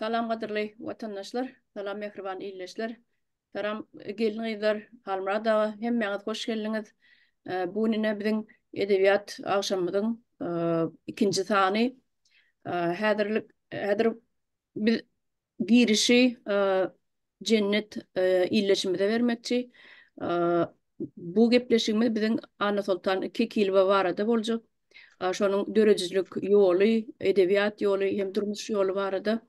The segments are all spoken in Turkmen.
Salam gadyrly watandaşlar, salam mähriban ildeşler, salam gelin-gyzlar, Halmyrat aga hemmäňiz hoş geldiňiz. Bu gün ine biziň edebiýat agşamymyzyň ikinji sany. Häzirlik häzir biz girişi Jennet ildeşimize bermekçi. Bu gepleşigimiz biziň Annasoltan Kekilowa barada boljak. Şonuň döredijilik ýoly, edebiýat ýoly hem durmuş ýoly barada.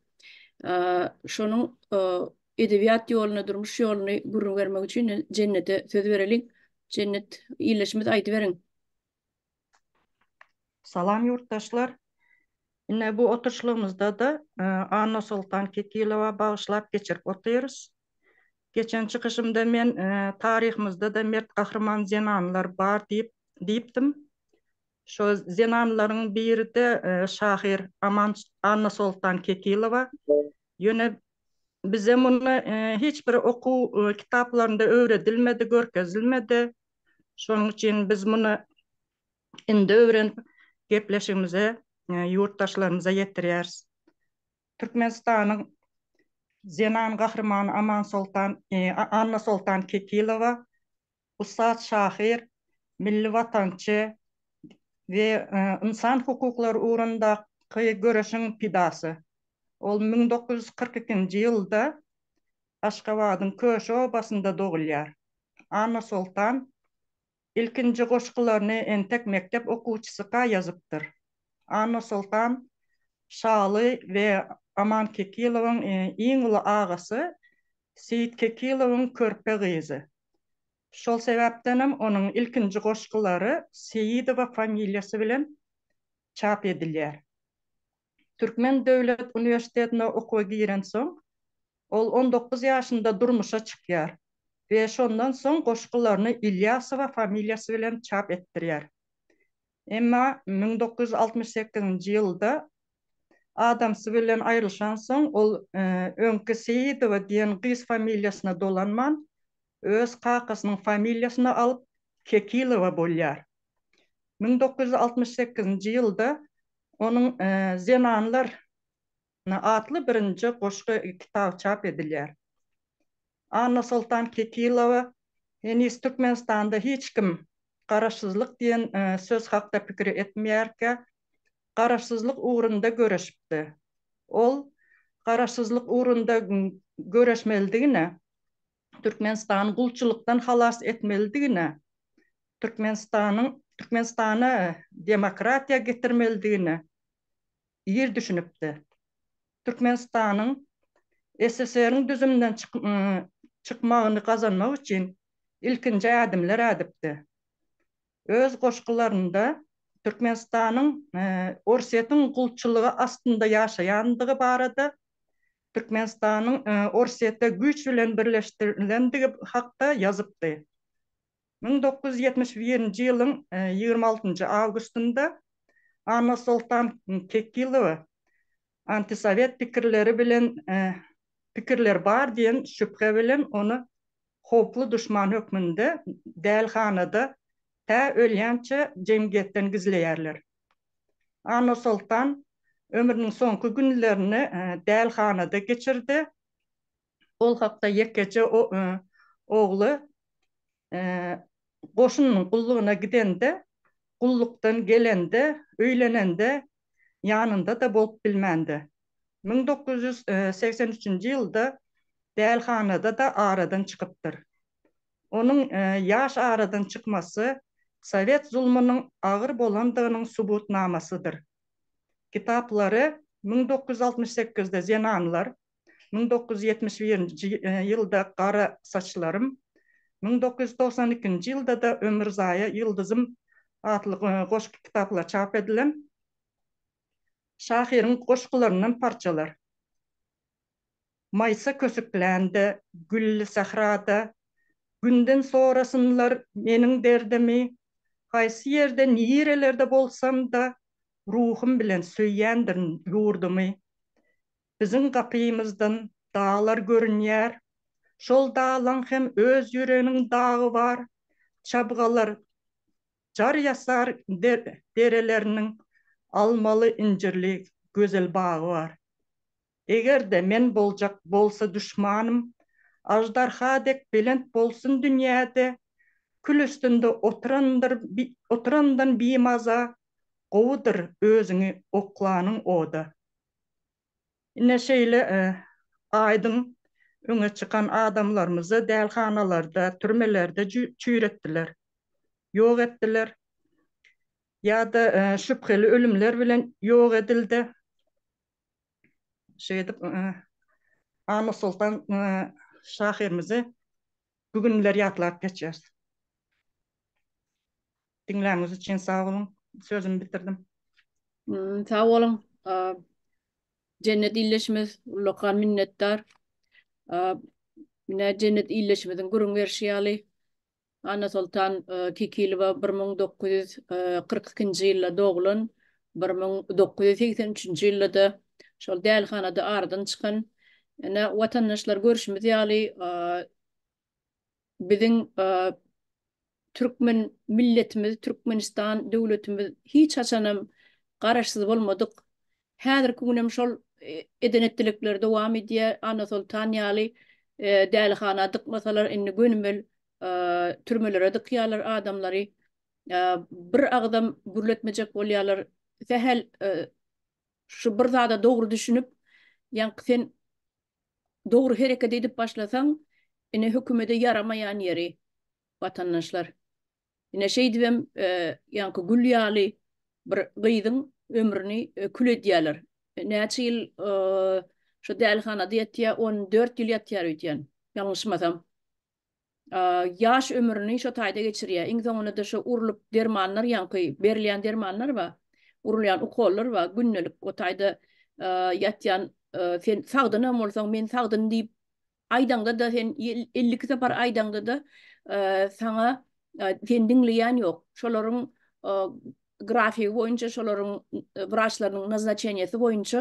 Şonuň edebiýat ýoluny, durmuş ýoluny gürrüň bermek üçin Jennete söz bereliň. Jennet ildeşimiz aýdyberiň. Salam ýurtdaşlar. Ine bu oturyşlygymyzda-da Annasoltan Kekilowa bagyşlap geçirip otyrys. Geçen çykyşymda men taryhymyzda-da mert gahryman zenanlar bar diýip diýipdim. Şo zenanlaryň biri-de şahyr Aman Annasoltan Kekilowa. Ýöne bize muny hiç bir okuw kitaplarynda öwredilmedi, görkezilmedi. Şonuň üçin biz muny indi öwrenip, gepleşigimize ýurtdaşlarymyza ýetirýäris. Türkmenistanyň zenan gahrymany Amansoltan Annasoltan Kekilowa ussat şahyr, milli watançy we ynsan hukuklary ugrundaky göreşiň pidasy. Ol 1942-nji ýylda Aşgabadyň Köşi obasynda dogulýar. Annasoltan ilkinji goşgularyny entek mekdep okuwçysyka ýazypdyr. Annasoltan Şaly we Aman Kekilowyň iň uly agasy Seýit Kekilowyň körpe gyzy. Şol sebäpdenem onuň ilkinji goşgulary Seýidowa familiýasy bilen çap edilýär. Türkmen döwlet uniwersitetine okuwa girensoň, Ol 19 ýaşynda durmuşa çykýar we şondan soň goşgularyny Ilýasowa familiýasy bilen çap etdirýär. Emma 1968-nji ýylda adamsy bilen aýrylyşansoň ol öňki Seýidowa diýen gyz familiýasyna dolanman, öz kakasynyň familiýasyny alyp Kekilowa bolýar. 1968-nji ýylda onuň Zenanlar atly birinji goşgy kitaby çap edilýär. Annasoltan Kekilowa heniz Türkmenistanda hiç kim Garaşsyzlyk diýen söz hakda pikir etmeýärkä, Garaşsyzlyk ugrunda göreşipdi. Ol Garaşsyzlyk ugrunda göreşmelidigine, Türkmenistany gulçulykdan halas etmelidigine, Türkmenistanyň Türkmenistana demokratiýa getirmelidigine ir düşünipdi. Türkmenistanyň SSR-iň düzüminden çykmagyny gazanmak üçin ilkinji ädimler ädipdi. Öz goşgularynda Türkmenistanyň Orsýetiň gulçulygy astynda ýaşaýandygy barada, Türkmenistanyň Orsýete güýç bilen birleşdirilendigi hakda ýazypdy. 1971-nji ýylyň 26-njy awgustynda Annasoltan Kekilowa antisowet pikirleri bilen pikirleri bar diýen şübhe bilen ony howply duşman hökmünde dälhanada tä ölýänçä jemgyýetden gizleýärler. Annasoltan ömrüniň soňky günlerini dälhanada geçirdi. Ol hakda ýekeje ogly goşun gullugyna gidende, gullukdan gelende, öýlenende ýanynda-da bolup bilmändi. 1983-nji ýylda dälhanada-da aradan çykypdyr. Onuň ýaş aradan çykmasy sowet zulmunyň agyr bolandygynyň subutnamasydyr. Kitaplary 1968-de Zenanlar, 1971-nji ýylda Gara saçlarym, 1992-nji ýylda-da Ömürzaýa ýyldyzym atly goşgy kitaplary çap edilen. Şahyryň goşgularyndan parçalar. Maýsa kösüklände gülli sährada, Günden sorasynlar meniň derdimi, Haýsy ýerde nirelerde bolsam-da, Ruhum bilen söýýändirin ýurdumy. Biziň gapymyzdan daglar görünýär. Şol daglaň hem öz ýüreginiň dagy bar. Çabgalar jar ýasar dereleriniň almaly-injirli gözel bagy bar. Eger-de men boljak bolsa duşmanym, Aždarha dek belent bolsun dünýäde, Kül üstünde oturandyr oturandan bimaza, Gowudyr özüňi oklanyň oda. Ine şeýle aýdyň öňe çykan adamlarymyzy dälhanalarda, türmelerde çüýretdiler, ýok etdiler ýa-da şübheli ölümler bilen ýok edildi. Şeýdip Annasoltan şahyrymyzy bu günler ýatlap geçýäris. Diňläniňiz üçin sag boluň. Sözümi bitirdim. Sag boluň. Jennet ildeşimiz ullakan minnetdar. Ine Jennet ildeşimiziň gürrüň berşi ýaly Annasoltan Kekilowa 1942-nji ýylda doglan, 1983-nji ýylda-da şol dälihanada aradan çykan. Ine, watandaşlar görşümiz ýaly, biziň türkmen milletimiz, Türkmenistan döwletimiz hiç haçanam garaşsyz bolmadyk. Häzirki günem şol eden-etdilikleri dowam edýär. Annasoltan ýaly dälihana dykmasalar, indi gönümel türmelere dykýarlar adamlary. Bir agzam gürletmejek bolýarlar. Sähel şu bir zada dogry düşünip, ýaňky sen dogry hereket edip başlasaň, ine hökümede ýaramaýan ýeri watandaşlar. Ine şeýdibem ýaňky gül ýaly bir gyzyň ömrüni kül edýärler. Näçe ýyl şo dälihanada ýatýar, 14 ýyl ýatýar öýdýän, ýalňyşmasam. Ýaş ömrüni şo taýda geçirýär. Iň soňunda-da şo urlup dermanlar ýaňky berilýän dermanlar bar, urulýan ukollar bar, gündelik o taýda ýatýan sen sagdynam bolsaň men sagdyn diýip Aýdaňda-da sen 52 sapar aýdaňda-da saňa seni diňleýän ýok. Şolaryň grafigi boýunça, şolaryň wraçlarynyň naznaçeniýesi boýunça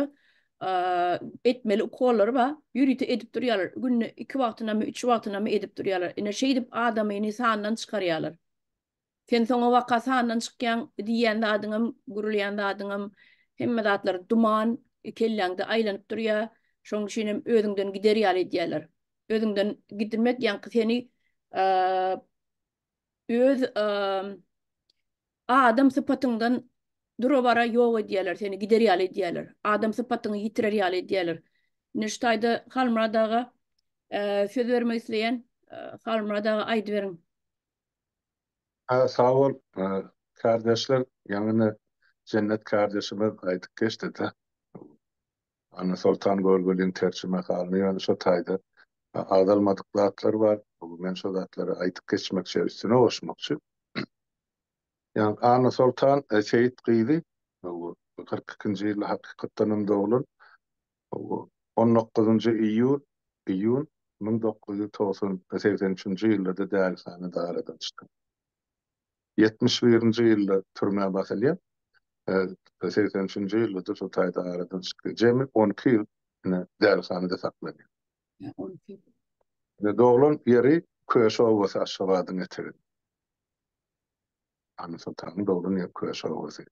etmeli ukollary bar. Ýörite edip durýarlar. Günde iki wagtynamy, üç wagtynamy edip durýarlar. Ine şeýdip adamyny sandan çykarýarlar. Sen soňa waka sandan çykýaň diýýän zadyňam, gürleýän zadyňam hemme zatlar duman kelläňde aýlanyp durýar. Şonuň üçin hem özüňden gider ýaly edýärler. Özüňden gidirmek ýaňky seni öz adam sypatyňdan dura-bara ýok edýärler, seni gider ýaly edýärler. Adam sypatyňy ýitirer ýaly edýärler. Ine şu taýda Halmyrat aga söz bermek isleýän. Halmyrat aga aýdyberiň. Sag bol kardeşler ýaňyny Jennet kardeşimiz aýdyp geçdida. Annasoltan Görgüliň terjimehalyny ýöne şo taýda agzalmadyk zatlar bar. Men şo zatlary aýdyp geçmekçi üstüne goşmakçy. Ýagny Annasoltan Seýit gyzy 42-nji ýylda hakykatdanam doglan. On dokuzynjy iýul, iýun, 1990, 83-nji ýylda-da dälihanada aradan çykan. 71-nji ýylda türmä basylýar. 83-nji ýylda-da şo taýda aradan çykýar. Jemi 12 ýyl ine dälihanada saklanýar. 12 ýyl. Ine doglan ýeri Köşi obasy Aşgabadyň eteginde. Annasoltanyň doglan ýeri Köşi obasy.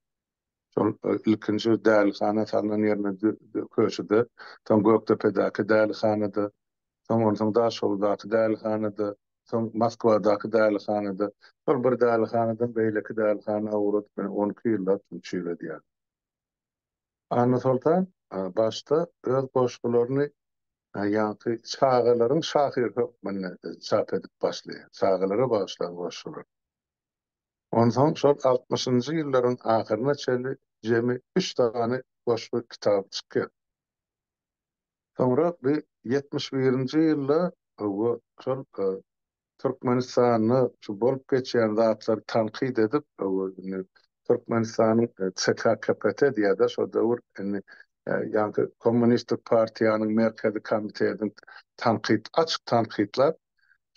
Şol ilkinji dälihana salnan ýerine Köşüde, soň Gökdepedäki dälihanada, soň onsoň Daşoguzdaky dälihanada, soň Moskwadaky dälihanada, şol bir dälihanadan beýleki dälihana ugradyp meni 12 ýyllap çüýredýär. Annasoltan başda öz goşgularyny ýaňky çagalaryň şahyry hökmünde çap edip başlaýar. Çagalara bagyşlan goşgulary. Onsoň şol altmyşynjy ýyllaryň ahyryna çenli jemi üç sany goşgy kitaby çykýar. Soňra bir 71 birinji ýylda şol Türkmenistanda şu bolup geçýän zatlary tankyt edip, indi Türkmenistanyň ÇK KPT diýýär-de şo döwür indi ýaňky Kommunistik partiýanyň Merkezi komitetini tankyt açyk tankytlap,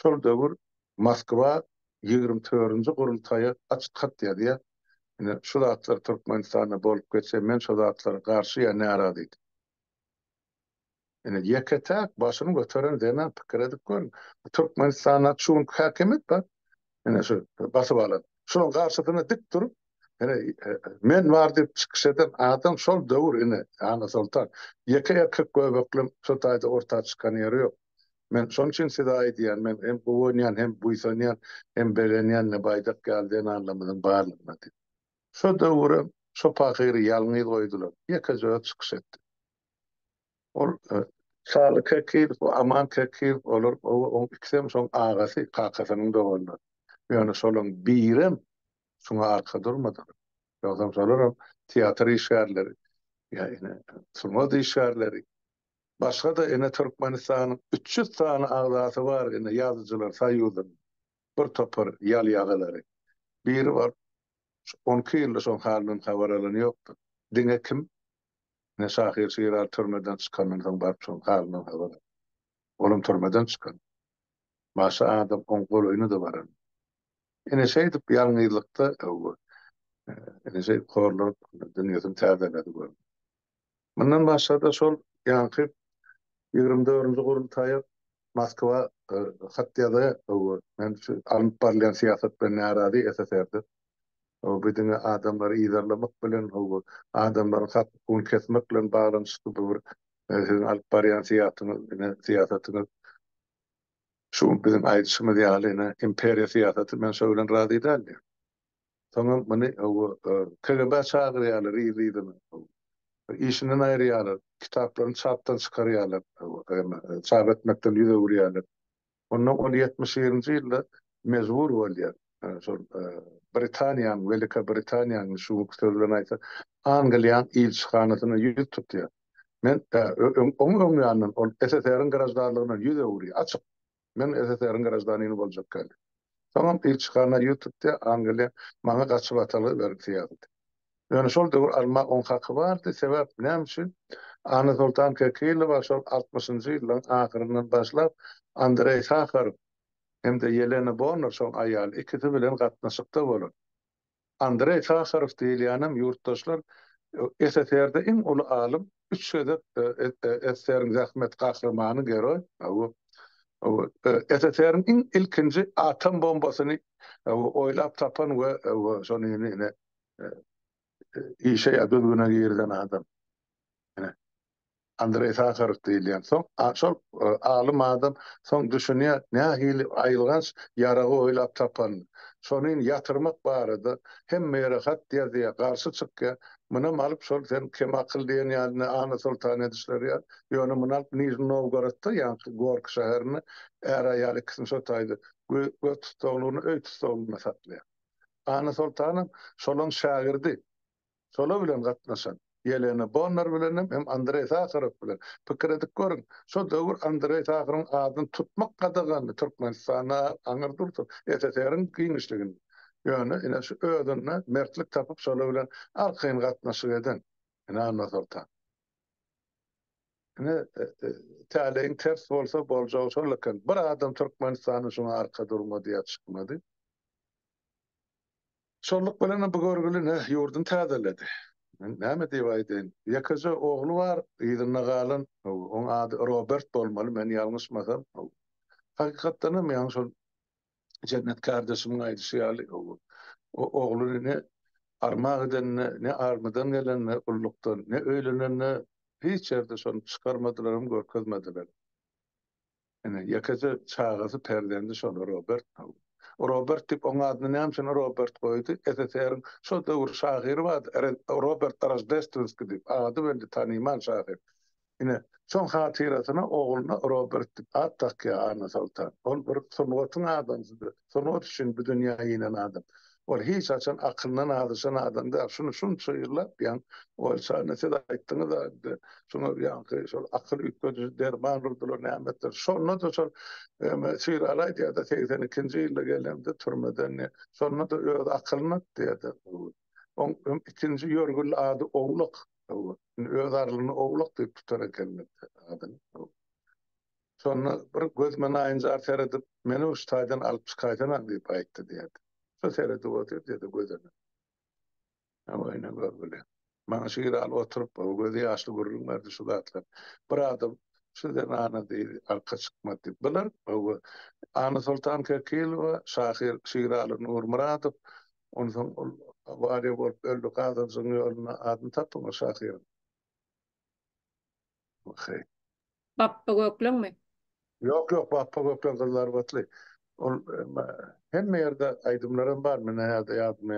şol döwür Moskwa 24-nji gurultaýa açyk hat ýazýar. Ine, şu zatlar Türkmenistanda bolup geçse, men şo zatlara garşy ýa närazy diýip. Ine, ýeke-täk başyny göteren zenan, pikir edip görüň. Türkmenistanda şu günki häkimiýet bar. Ine, şu basyp alan. Şonuň garşysyna dik durup, Ine, men bar diýip çykyş eden adam şol döwür ine, Annasoltan. Ýeke erkek göbeklem şo taýda orta çykan ýeri ýok. Men şonuň üçin size aýdýan, men hem guwanýan, hem buýsanýan, hem begenýän ine Baýdak ýaly zenanlarymyzyň barlygyna diýip. Şo döwürem şo pahyry ýalňyz goýdular. Ýekeje özi çykyş etdi. Ol Şaly Kekilow, Aman Kekilow, olar oň ikisem şoň agasy, kakasynyň doganlary. Ýöne şolaň birem şuňa arka durmadylar. Ýogsam şolaram teatr işgärleri, ýa ine sungat işgärleri. Başga-da ine Türkmenistanyň 300 sany agzasy bar ine ýazyjylar soýuzynyň bir topar ýal-ýagalary. Biri baryp şu 12 ýylda şoň halyndan habar alan ýokdur. Diňe kim? Ine şahyr Şiraly türmeden çykandan soň baryp şoň halyndan habar aldy. Olam türmeden çykan. Başga adam oň golaýyna-da baran. Ine şeýdip ýalňyzlykda ine şeýdip horlanyp dünýesini täzeledi görüň. Mundan başga-da şol ýaňky 24-nji gurultaýa Moskwa hat ýazaýar. Men şu alnyp barylýan syýasat bilen närazy SSR-de. Bu diňe adamlary yzarlamak bilen, adamlaryň hak-hukugyny kesmek bilen baglanyşykly bu bir siziň alyp barýan syýatyňyz, ine syýasatyňyz. Şu biziň aýdyşymyz ýaly ine imperiýa syýasaty men şo bilen razy däl diýýär. Soňam muny KGB çagyrýarlar yzly-yzyna. Işinden aýyrýarlar, kitaplaryny çapdan çykarýarlar, çap etmekden ýüz öwürýärler. Ondan ol 71-nji ýylda mejbur bolýar. Şol Britaniýanyň, Welikobritaniýanyň şu günki söz bilen aýtsak, Angliýanyň ilçihanasyna ýüz tutýar. Men oň öň ýanyndan ol SSR-iň graždanlygyndan ýüz öwürýär, açyk. Men SSR-iň graždanini boljak geldi. Soňam ilçihana ýüz tutýar, Angliýa maňa gaçybatalga beriň syýasaty. Ýöne şol döwür almak oň haky bardy, sebäp näme üçin? Annasoltan Kekilowa şol altmyşynjy ýyllaryň ahyryndan başlap Andreý Saharow hem-de Ýelena Bonner şoň aýaly ikisi bilen gatnaşykda bolan. Andreý Saharow diýilýänem ýurtdaşlar SSR-de iň uly alym, üç gezek SSR-iň zähmet gahrymany, geroý. SSR-iň iň ilkinji atom bombasyny oýlap tapan we şony ine işe ýa düzgüne girizen adam. Ine. Andreý Saharow diýilýän. Soň şol alym adam soň düşünýär, nähili aýylganç ýaragy oýlap tapanyny. Şony ýatyrmak barada hemme ýere hat ýazýar, garşy çykýar. Munam alyp şol sen kemakyl diýen ýaly ine Annasoltan edişleri ýaly. Ýöne muny alyp Nižniý Nowgorodda, ýaňky Gorki şäherinde är-aýal ikisini şo taýda göz tussaglygynda, öý tussaglygynda saklaýar. Annasoltanam şolaň şägirdi. Şolar bilen gatnaşan Ýelena Bonner bilenem hem Andreý Saharow bilen pikir edip görüň. Şo döwür Andreý Saharowyň adyny tutmak gadagandy Türkmenistanda aňyr dursun, SSR-iň giňişliginde. Ýöne ine şu özünde mertlik tapyp şolar bilen arkaýyn gatnaşyk eden ine Annasoltan. Ine täleýiň ters bolsa boljagy şol eken. Bir adam Türkmenistanda şuňa arka durmady ýa çykmady. Şonluk bilenem bu görgüli ne ýurduny täzeledi. Men näme diýip aýdaýyn. Ýekeje ogly bar, yzynda galan, oň ady Robert bolmaly, men ýalňyşmasam. Hakykatdan hem ýaňy şol Jennet kardeşimiň aýdyşy ýaly, o ogluny ne arma gidende, ne armydan gelende gullukdan, ne öýlenende hiç ýerde şony çykarmadylar hem görkezmediler. Ine, ýekeje çagasy, perzendi şol Robert. Robert diýip, oň adyny näme üçin Robert goýdy? SSR-iň şol döwür şahyry bardy, Robert Roždestwenskiý diýip, ady belli, tanymal şahyr. Ine, şoň hatyrasyna ogluna Robert diýip at dakýar Annasoltan. Ol bir sungatyň adamsydy, sungat üçin bu dünýä inen adam. Ol hiç haçan akylyndan azaşan adam däl. Şuny şunça ýyllap, ýaňy Oýçany siz aýtdyňyz-a indi, şuňa ýaňky şol akyl üýtgediji derman urdular, näme etdiler. Şonda-da şol Şiraly aýdýar-da, 82-nji ýylda gelemde türmeden diýýär. Şonda-da öz akylyny diýýär-de. Oň ikinji ýörgünli ady Owlak. Indi öz arlyny Owlak diýip tutar ekenler adyny. Şonda bir gözüme naýynjar seredip, Meni şu taýdan alyp çykaýsana diýip aýtdy diýýärdi. Şo seredip otyr diýýärdi gözüne. Hawa, ine görgüli. Maňa Şiraly oturyp, gözi ýaşly gürrüň berdi şu zatlary. Bir adam şu zenana diýdi, arka çykmady diýip. Bular, hawa, Annasoltan Kekilowa, şahyr Şiraly Nurmyradow, onsoň ol. Awariýa bolup öldi Gazanjygyň ýolunda adyny tapyň o şahyryň. Heý. Bapba Gökleňmi? Ýok ýok Bapba Gökleň Gyzylarbatly. Ol hemme ýerde aýdymlaram bar men häzir ýadyma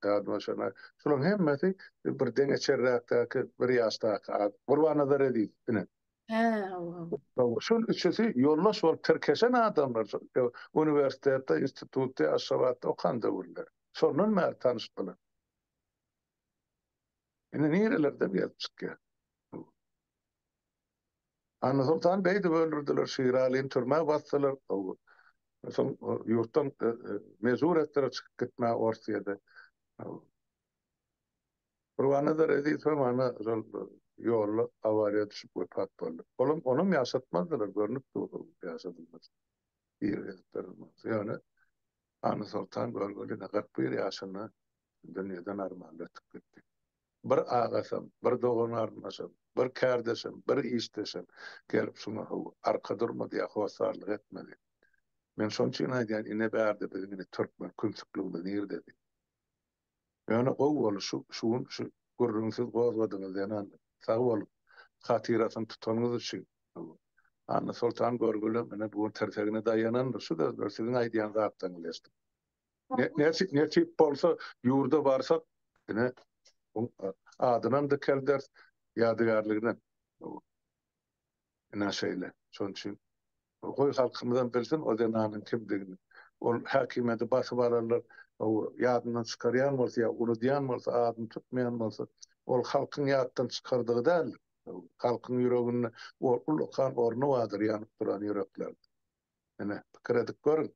ýadyma düşenok. Şolaryň hemmesi bir deňeçerräkdäki bir ýaşdaky ad. Gurbannazar Ezizow ine. Hä hawa hawa. Şol üçüsi ýoldaş bolup tirkeşen adamlar şol uniwersitetde, institutda, Aşgabatda okan döwürleri. Şondan bäri tanyşdylar. Indi nirelerden gelip çykýar. Annasoltany beýdip öldürdiler, Şiralyny türmä basdylar. Soň ýurtdan mejbur etdiler çykyp gitmäge Orsýede. Gurbannazar Ezizow ana şol ýolda awariýa düşüp wepat boldy. Olam onam ýaşatmazdylar, görnüp dur ýaşadylmaz. Diri gezip berilmez. Ýöne Annasoltan görgüli ine 41 ýaşynda dünýeden armanly ötüp gitdi. Bir agasam, bir dogan garyndaşam, bir kärdeşem, bir işdeşem gelip şuňa how arka durmady ýa hossarlyk etmedi. Men şonuň üçin aýdýan ine bärde biziň ine türkmen kümsükligimiz nirde diýip. Ýöne gowy boldy şu şu gün şu gürrüňi siz gozgadyňyz zenan sag boluň hatyrasyny tutanyňyz üçin. Annasoltan görgülem ine bu gün tirsegine daýanandyr şu sözler siziň aýdýan zatlaryňyzy eşidip. Nesip nesip bolsa ýurda barsak ine adynam dikelderis ýadygärliginem. Ine şeýle. Şonuň üçin goý halkymyzam bilsin o zenanyň kimdigini. Ol häkimiýeti basyp alanlar ýadyndan çykarýan bolsa ýa unudýan bolsa, adyny tutmaýan bolsa, ol halkyň ýatdan çykardygy däldir. Halkyň ýüreginde ullakan orny bardyr ýanyp duran ýüreklerde. Ine, pikir edip görüň.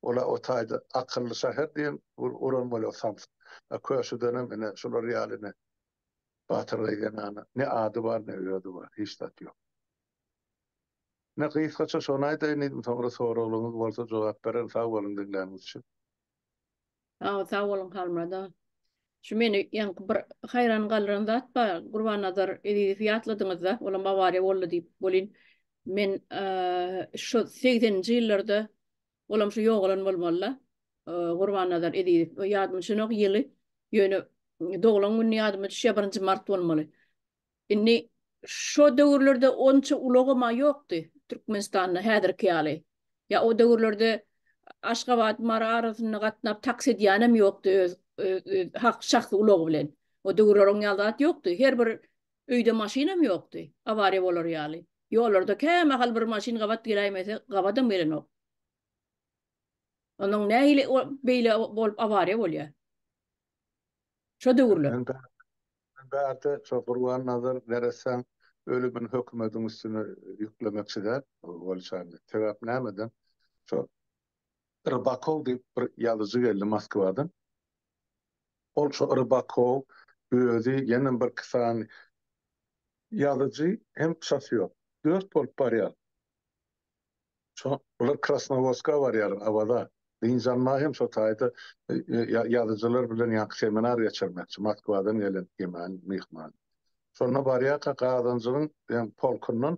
Ol-a o taýda akylly şäher diýen uran bolýar samsyk. A Köşüdenem ine şular ýaly ine Batyrgaý zenana ne ady bar, ne özi bar, hiç zat ýok. Ine gysgaça şony aýdaýyn diýdim, soňra soraglaryňyz bolsa jogap bererin, sag boluň diňläniňiz üçin. Sag sag boluň Halmyrat aga. Şu meni ýaňky bir haýran galdyran zat bar, Gurbannazar Ezizowy ýatladyňyzda, olam awariýa boldy diýip welin, men şu segseninji ýyllarda Olam şu ýogalan bolmaly-da. Gurbannazar Ezizow. Ýadyma düşenok ýyly. Ýöne doglan güni ýadyma düşýär, birinji mart bolmaly. Indi şo döwürlerde onça ulagam-a ýokdy Türkmenistanda häzirki ýaly. Ýa o döwürlerde Aşgabat, Mary arasynda gatnap taksi edýänem ýokdy öz öz şahsy ulagy bilen. O döwürler oň ýaly zat ýokdy. Her bir öýde maşynam ýokdy, awariýa bolar ýaly. Ýollarda kämahal bir maşyn gabat geläýmese, gabadam gelenok. Onuň nähili beýle bolup awariýa bolýar? Şo döwürler. Men bärde şo Gurbannazar neressäň ölümini hökümediň üstüne ýüklemekçi däl, bolçany. Sebäp nämeden? Şo Rybakow diýip bir ýazyjy geldi Moskwadan. Ol şo Rybakow özi ýenem birki sany Ýazyjy hem şofýor. Dört bolup barýar. Şo, bular Krasnowodska barýarlar, Awaza. Dynç almaga hem şo taýda ýazyjylar bilen ýaňky seminar geçirmekçi, Moskwadan gelen gemäni myhman. Şonda barýarka Gazanjygyň ýaňky polkundan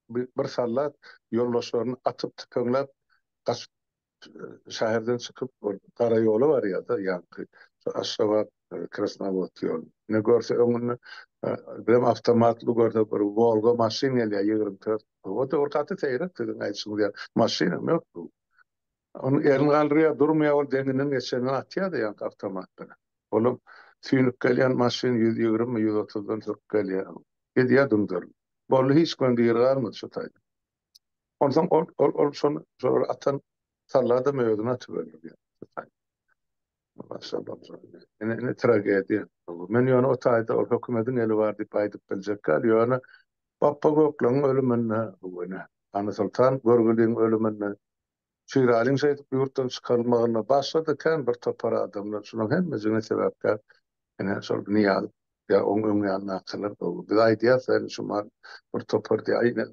bir soldat ýoldaşlaryny atyp, tüpeňläp gaçyp şäherden çykyp ol gara ýola barýar-da, ýaňky şu Aşgabat, Krasnowodsk ýoly. Ine görse öňünde birem awtomatly görse bir Wolga maşyn gelýär 24. O döwür gaty seýrek siziň aýdyşyňyz ýaly maşynam ýokdy. Ony elini galdyrýar, durmaýar, ol deňinden geçenden atýar-da ýaňky awtomat bilen. Olam süýnüp gelýän maşyn 120-mi, 130-dan sürüp gelýär. Gidýär düňderilip. Boldy hiç kim diri galmady şu taýda. Onsoň ol ol ol şony şolary atan salladam özüni atyp öldürýär. Ine ine tragediýa. Men ýöne o taýda ol hökümediň eli bar diýip aýdyp biljek däl. Ýöne Bapba Gökleňiň ölüminde, ine, Annasoltan Görgüliň ölüminde, Şiralyň şeýdip ýurtdan çykarylmagynda başga-da kän bir topar adamlar şularyň hemmejigine sebäpkär ine şol Nyýazow ýa oň öň ýanyndakylar biz aýdýas indi şu mal bir topar diýýär ine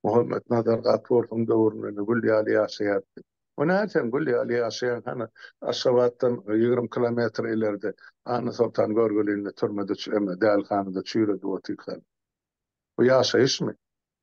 Muhammetnazar Gapurowyň döwründe ine gül ýaly ýaşaýardy diýip. O näme sen gül ýaly ýaşaýaň hany Aşgabatdan 20 kilometr ileride Annasoltan Görgülinde türmede eme dälihanada çüýredip otyrkaň. Bu ýaşaýyşmy?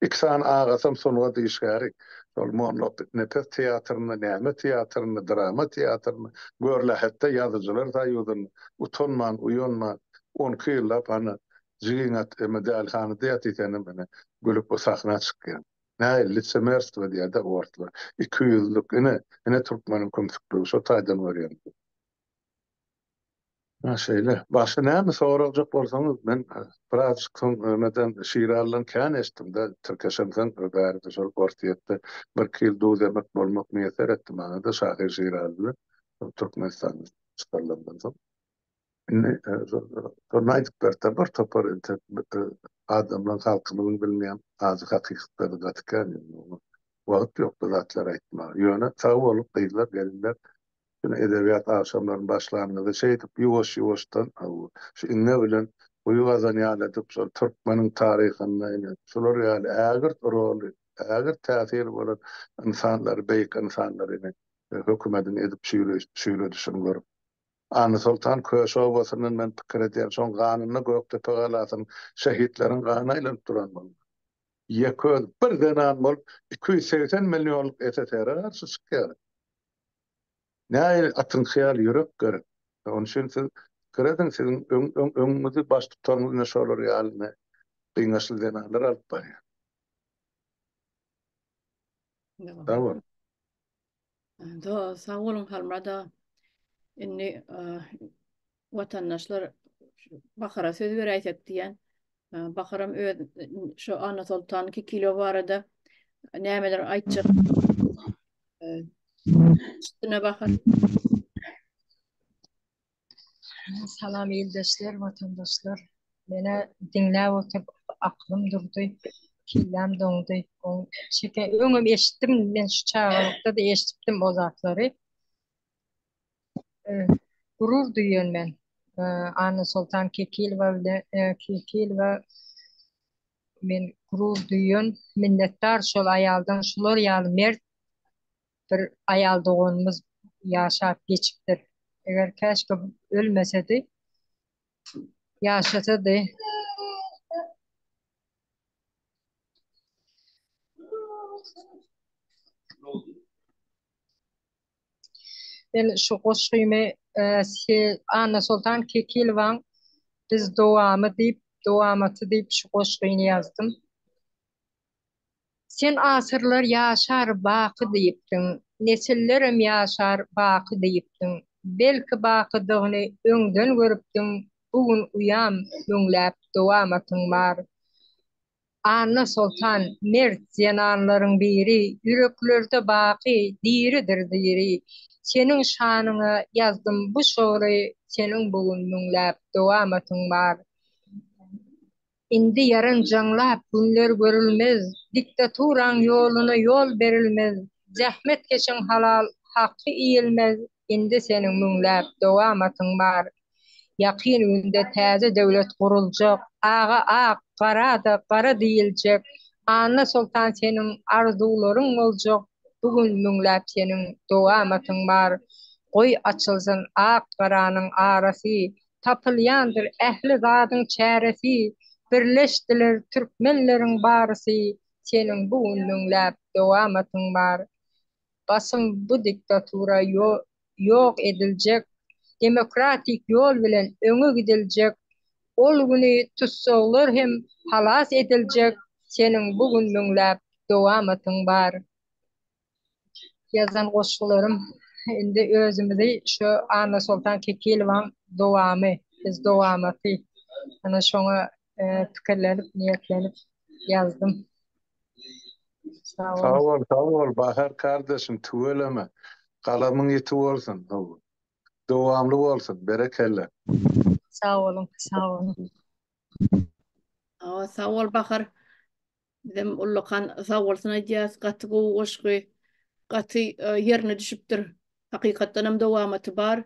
Iki sany agasam sungat işgäri. Şol Molla Nepes teatrynda, näme teatrynda, drama teatrynda, Görlähetde ýazyjylar soýuzynda utanman, uýanman on iki ýyllap ana jigiň at eme dälihanada ýatyr senem ene gülüp bu sahna çykýaň. Nähili lisemerstwo diýýär-dä orslar. Ikiýüzlük ine, ine türkmeniň kümsükligi şo taýdan görýän. Ha şeýle. Başga näme soragjak bolsaňyz men birazjyk soň nämeden Şiralydan kän eşitdim-de tirkeşemsoň bärde şol Orsýetde birki ýyl duz emek bolmak miýesser etdi maňa-da şahyr Şiraly bilen şol Türkmenistanda çykarylandan soň. Indi şony aýdyp berse bir topar entek adamlaryň halkymyzyň bilmeýän ajy hakykatlary gaty kän indi oňa wagt ýok bu zatlary aýtmaga. Ýöne sag boluň gyzlar gelinler Ine, edebiýat agşamlaryny başlanyňyzda şeýdip ýuwaş-ýuwaşdan şu iňňe bilen guýy gazan ýaly edip şol türkmeniň taryhynda ine şular ýaly ägirt roly, ägirt täsiri bolan ynsanlary, beýik ynsanlary ine hökümediň edip çüýredişini görüp. Annasoltan Köşi obasyndan men pikir edýän, şoň ganynda Gökdepe galasynyň şehitleriň gany aýlanyp duran bolmaly. Ýeke özi bir zenan bolup 280 millionlyk SSR-e garşy çykýar. Nähili atyňky ýaly ýürek gerek. Onuň üçin siz pikir ediň, siziň öň öň öňüňizi baştutanyňyz ine şolar ýaly ine gyňaçly zenanlar alyp barýar. Sag boluň. Sag boluň Halmyrat aga. Indi watandaşlar Bahara söz beräýsek diýýän. Baharam öz şu Annasoltan Kekilow barada nämeler aýtjak. Üstüne Bahar. Salam ildeşler, watandaşlar. Menä diňläp oturyp aklym durdy, kelläm doňdy. Çeken öňem eşitdim, men şu çagalykda-da eşidipdim o zatlary. Gurur duýan men. Annasoltan Kekilowa bilen Kekilowa men gurur duýan, minnetdar şol aýaldan şular ýaly mert bir aýal doganymyz ýaşap geçipdir. Eger käşgä ölmesedi, ýaşasady. Men şu goşgymy Annasoltan Kekilowaň Biz dowamy diýip, dowamaty diýip şu goşgyny ýazdym. Sen asyrlar ýaşar baky diýipdiň, Nesillerem ýaşar baky diýipdiň. Belki bakydygyny öňden görüpdiň, Bu gün uýam müňläp dowamatyň bar. Anna Soltan mert zenanlaryň biri, Ýüreklerde baky diridir diri. Seniň şanyňa ýazdym bu şygry, Seniň bu gün müňläp dowamatyň bar. Indi ýaranjaňlap günler görülmez, Diktaturaň ýoluna ýol berilmez, Zähmetkeşiň halal haky iýilmez, Indi seniň müňläp dowamatyň bar. Ýakyn günde täze döwlet guruljak, Aga ak, gara-da gara diýiljek, Anna soltan seniň arzuwlaryň boljak, Bu gün müňläp seniň dowamatyň bar. Goý açylsyn ak-garanyň arasy, Tapylýandyr ähli zadyň çäresi, Birleşdiler türkmenleriň barysy, Seniň bu gün müňläp dowamatyň bar. Basym bu diktatura ýok ediljek, demokratik ýol bilen öňe gidiljek, ol güni tussaglar hem halas ediljek, seniň bu gün müňläp dowamatyň bar. Ýazan goşgularym indi özümizi şu Annasoltan Kekilowaň dowamy, biz dowamaty, ana şoňa pikirlenip, niýetlenip ýazdym. Sag bol, sag bol Bahar kardeşim tüweleme. Galamyň ýiti bolsun. Dowamly bolsun. Berekella. Sag boluň, sag boluň. Hawa, sag bol Bahar. Bizem ullakan sag bolsun aýdýas. Gaty gowy goşgy. Gaty ýerine düşüpdir. Hakykatdanam dowamaty bar.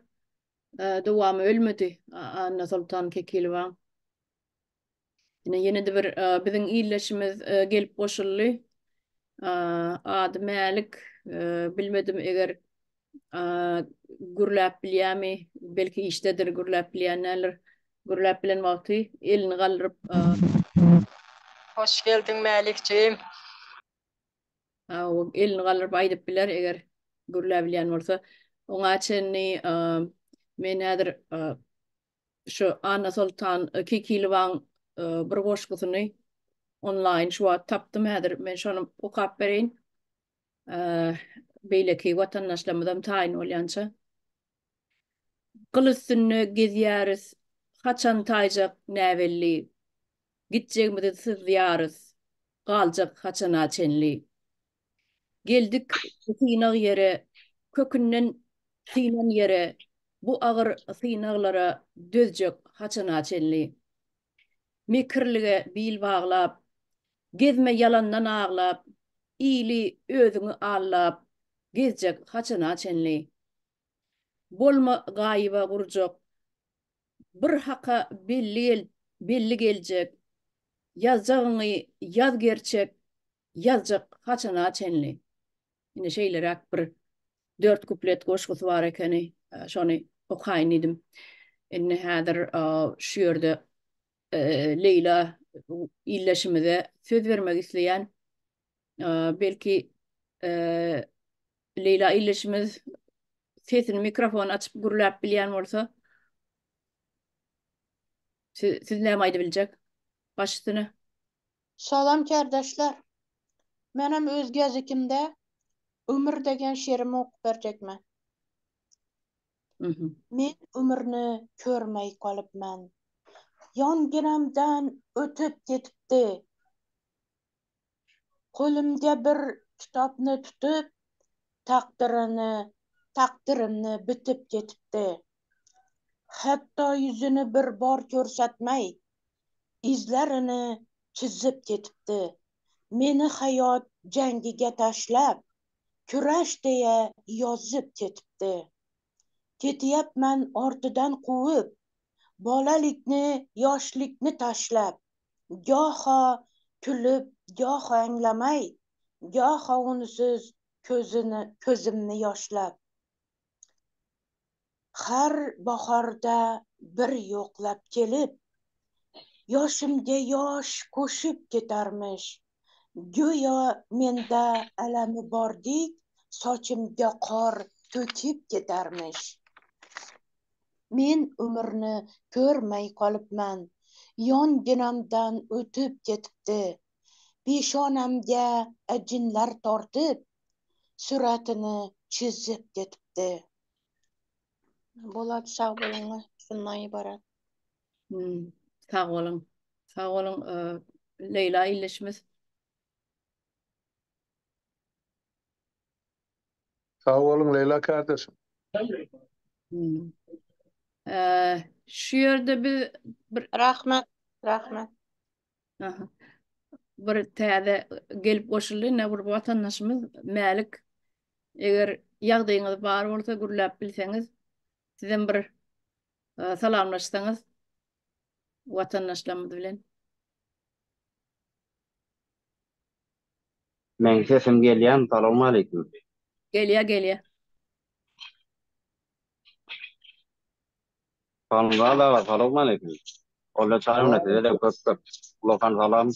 Dowamy ölmedi Annasoltan Kekilowaň. Ine ýene-de bir biziň ildeşimiz gelip goşuldy. Ady Mälik. Bilmedim eger gürläp bilýärmi, belki işdedir, gürläp bilýän däldir. Gürläp bilen wagty elini galdyryp. Hoş geldiň Mälikjigim. O elini galdyryp aýdyp biler eger gürläbilýän bolsa. Oňa çenli men häzir şu Annasoltan Kekilowaň bir goşgusyny onlaýn şu wagt tapdym häzir men şony okap bereýin. Beýleki watandaşlarymyzam taýyn bolýança. Gyl üstünde gezýäris, haçan taýjak näbelli. Gitjegimizi syzýarys, galjak haçana çenli. Geldik bu synag ýere, kökünden synan ýere, bu agyr synaglara dözjek haçana çenli. Mekirlige bil baglap, gezme ýalandan aglap, ili özüňi allap, gezjek haçana çenli. Bolma gaýyba gurjak, Bir haka belli belli geljek, Ýazjagyňy ýaz gerçek, Ýazjak haçana çenli. Ine şeýleräk bir dört kuplet goşgusy bar ekeni, şony okaýyn diýdim. Indi häzir şu ýerde Leýla ildeşimize söz bermek isleýän. Belki Leýla ildeşimiz sesini mikrofon açyp gürläp bilýän bolsa siz, siz näme aýdyp biljek? Baş üstüne. Salam kärdeşler. Menem öz gezekimde Ömür degen şerimi okup berjekmen. Men ömürni körmey galypman. Ýanginamdan ötüp ketipdi. Golumda bir kitapny tutup, takdyryny, takdyrymny bitip ketipdi. Hatda ýüzüni bir bor körsetmey, izlerini çyzyp ketipdi. Meni hayot jangiga tashlab, kurash deya yozib ketipdi. Ketyapman ortidan quvib, bolalikni, yoshlikni tashlab, goho kulib, goho anglamay, goho unsiz ko'zini ko'zimni yoshlab. Har bahorda bir yo'qlab kelib, yoshimga yosh qo'shib ketarmish. Go'yo menda alami bordek, sochimga qor to'kib ketarmish. Men umrni ko'rmay qolibman, yonginamdan o'tib ketibdi. Peshonamga ajinlar tortib, suratini chizib ketibdi. Bo'ladi, sag' bo'linglar. Shundan iborat. Hmm, sag boluň. Sag boluň, Leýla ildeşimiz. Sag boluň Leýla kardeşim. Hmm. Şu ýerde biz bir Rahmet, rahmet. Aha. Bir täze gelip goşuldy ne bir watandaşymyz Mälik. Eger ýagdaýyňyz bar bolsa gürläp bilseňiz, sizem bir salamlaşsaňyz watandaşlarymyz bilen. Meň sesim gelýämi salowmaleýkim. Gelýä gelýä. Halmyrat aga salowmaleýkim. Olla çaýyna size-de köp köp ulakan salam.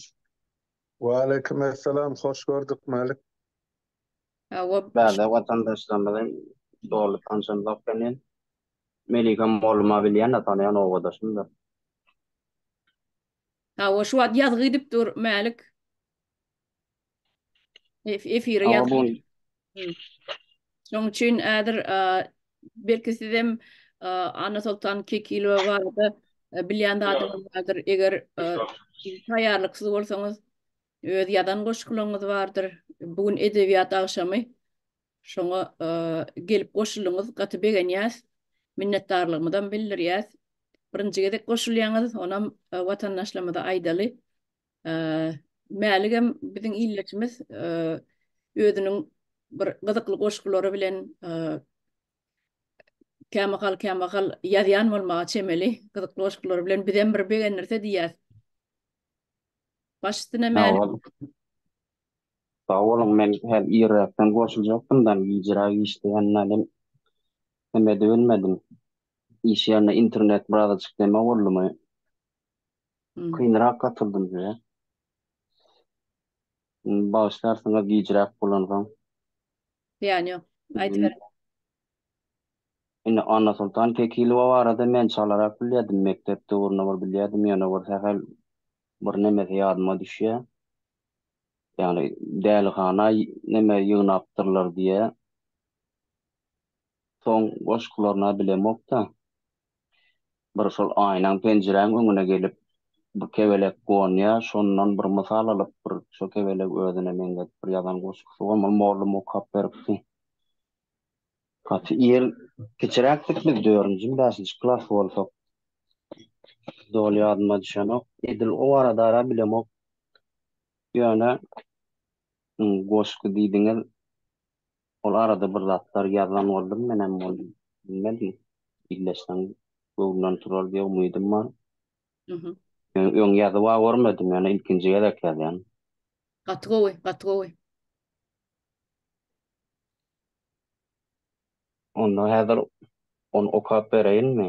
Waleýkim essalam hoş gördük Mälik. Hawa. Bärde watandaşlarymyzy doly tanşamzok men. Melike molluma bilýän-de tanaýan obadaşymdyr. Hawa şu wagt ýazgy gidip dur Mälik. Efire ýazgy. Şoň üçin häzir belki sizem Annasoltan Kekilowa barada bilýän zadyňyz bardyr. Eger taýýarlyksyz bolsaňyz, öz ýazan goşgularyňyz bardyr. Bu gün edebiýat agşamy. Şoňa gelip goşuldyňyz, gaty begenýäs. Minnetdarlygymyzam bildirýäs. Birinji gezek goşulýaňyz, onam watandaşlarymyza aýdaly. Mäligem biziň ildeşimiz özüniň bir gyzykly goşgulary bilen kämahal kämahal ýazýan bolmaga çemeli gyzykly goşgulary bilen bizem bir begendirse diýýäs. Baş üstüne Mälik. Sag boluň men häl irräkden goşuljakdym da gijiräk işleýän hem edibilmedim. Iş ýerinde internet birazajyk neme boldumy? Kynrak gatyldym size. Bagyşlarsyňyz gijräk bolansoň. Zyýany ýok. Aýdyberiň. Indi Annasoltan Kekilowa barada men çalarak bilýärdim, mekdep döwründe bir bilýärdim, ýöne bir sähel bir nemesi ýadyma düşýär. Ýagny dälihana neme ýygnapdyrlar diýýär. Soň goşgularyny-a bilemok-da. Bir şol aýnaň, penjiräň öňüne gelip bir kebelek gonýar, şondan bir mysal alyp bir şo kebelegi özüne meňzedip bir ýazan goşgusy bar, muny mollum okap beripdi. Gaty ir kiçiräkdik biz dördünjimi bäşinji klas bolsak. Doly ýadyma düşenok. Edil o baradara bilemok. Ýöne goşgy diýdiňiz. Ol arada bir zatlar ýazan boldum menem ol bilmedim. Illeşseň göwnünden turar diýen umydym bar. Öň ýazyba görmedim ýöne ilkinji gezek ýazýan. Gaty gowy, gaty gowy. Onda häzir ony okap bereýinmi?